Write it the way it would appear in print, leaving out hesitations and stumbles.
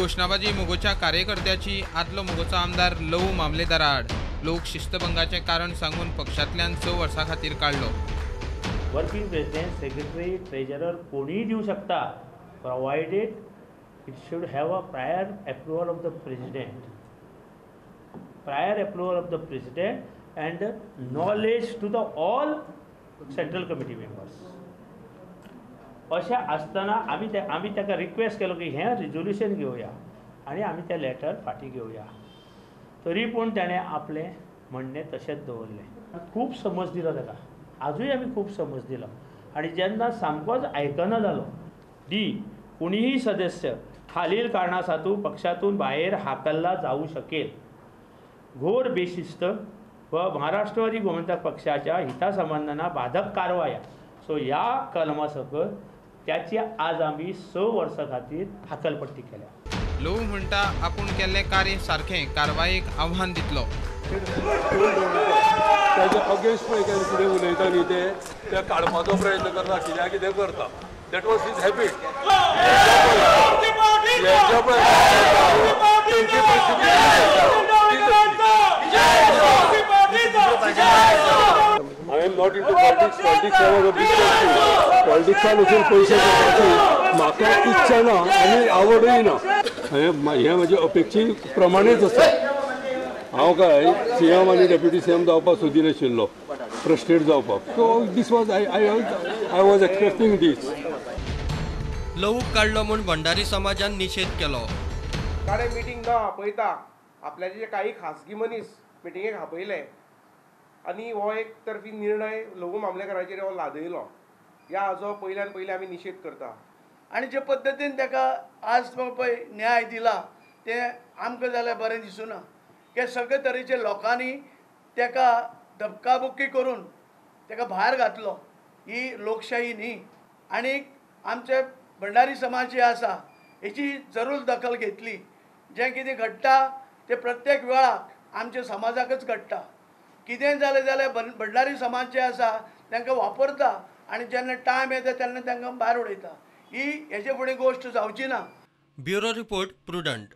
घोशणाबाजी मगोच्या कार्यकर्त्याची आदलो मगोचो आमदार लवू मामलेदारा आड. लोक शिस्तभंगाचें कारण सांगून पक्षांतल्यान 6 वर्सां खातीर काडलो. वर्किंग प्रेसिडेंट, सेक्रेटरी, ट्रेजरर कोणीय दिवं शकता, provided it should have a prior approval of the president, prior approval of the president and knowledge to the all central committee members. अशें आसतना आमी ताका रिक्वेस्ट केलो की हें रिजोल्युशन घेवया आनी आमी तें लेटर फाटीं घेवया. तरी पूण ताणें आपलें म्हणणें तशेंच दवरलें. खूब समज दिलो ताका, आजूय आमी खूब समज दिलो आनी जेन्ना सामकोच आयकना जालो. डी, कोणीही सदस्य खालील कारणासातू पक्षातून बाहेर हाकलला जाऊ शकेल. घोर बेशिस्त व महाराष्ट्रवादी गोमंतक पक्षाच्या हितासंबंधांना बाधक कारवाया. सो ह्या कलमा सकयल त्याची आज आमी 6 वर्सां खातीर हाकलपट्टी केल्या. लोव म्हणटा आपूण केल्लें कार्य सारकें, कारवायेक आव्हान दितलो. ताच्या अगेन्स्ट पळय कितें उलयता न्ही ते काडपाचो प्रयत्न करता, कित्याक कितें करता. That was his habit. I am not into politics. Politics was a big thing. पॉलिटिक्सान वचून पयशे करपाची म्हाका इच्छा ना आनी आवडूय ना. हें म्हजे अपेक्षे प्रमाणेच आसा. हांव काय सी एम आनी डेप्युटी सी एम जावपाक सोदिनाशिल्लो, फ्रस्ट्रेट जावपाक. So this was I was expecting this. लवूक काडलो म्हूण भंडारी समाजान निशेध केलो. काडे मिटींग न आपयता आपल्याचे जे काही खासगी मनीस मिटिंगेक आपयले आनी हो एक तर्फी निर्णय लघु मामलेकाराचेर हो लादयलो. ह्या हाजो पयल्यान पयलीं आमी निशेध करता. आनी जे पद्दतीन ताका आज पळय न्याय दिला तें आमकां जाल्यार बरें दिसुना. की सगळे तरेचे लोकांनी ताका धपकाबुक्की करून ताका भायर घातलो, ही लोकशाही न्ही. आनी आमचे भंडारी समाज जे आसा हेची जरूर दखल घेतली. जें कितें घडटा तें प्रत्येक वेळाक आमच्या समाजाकच घडटा. कितेंय जालें जाल्यार भंडारी समाज जे आसा तांकां वापरता आनी जेन्ना टायम येता तेन्ना तांकां भायर उडयता. ही हेजे फुडें गोश्ट जावची ना. Bureau report, Prudent.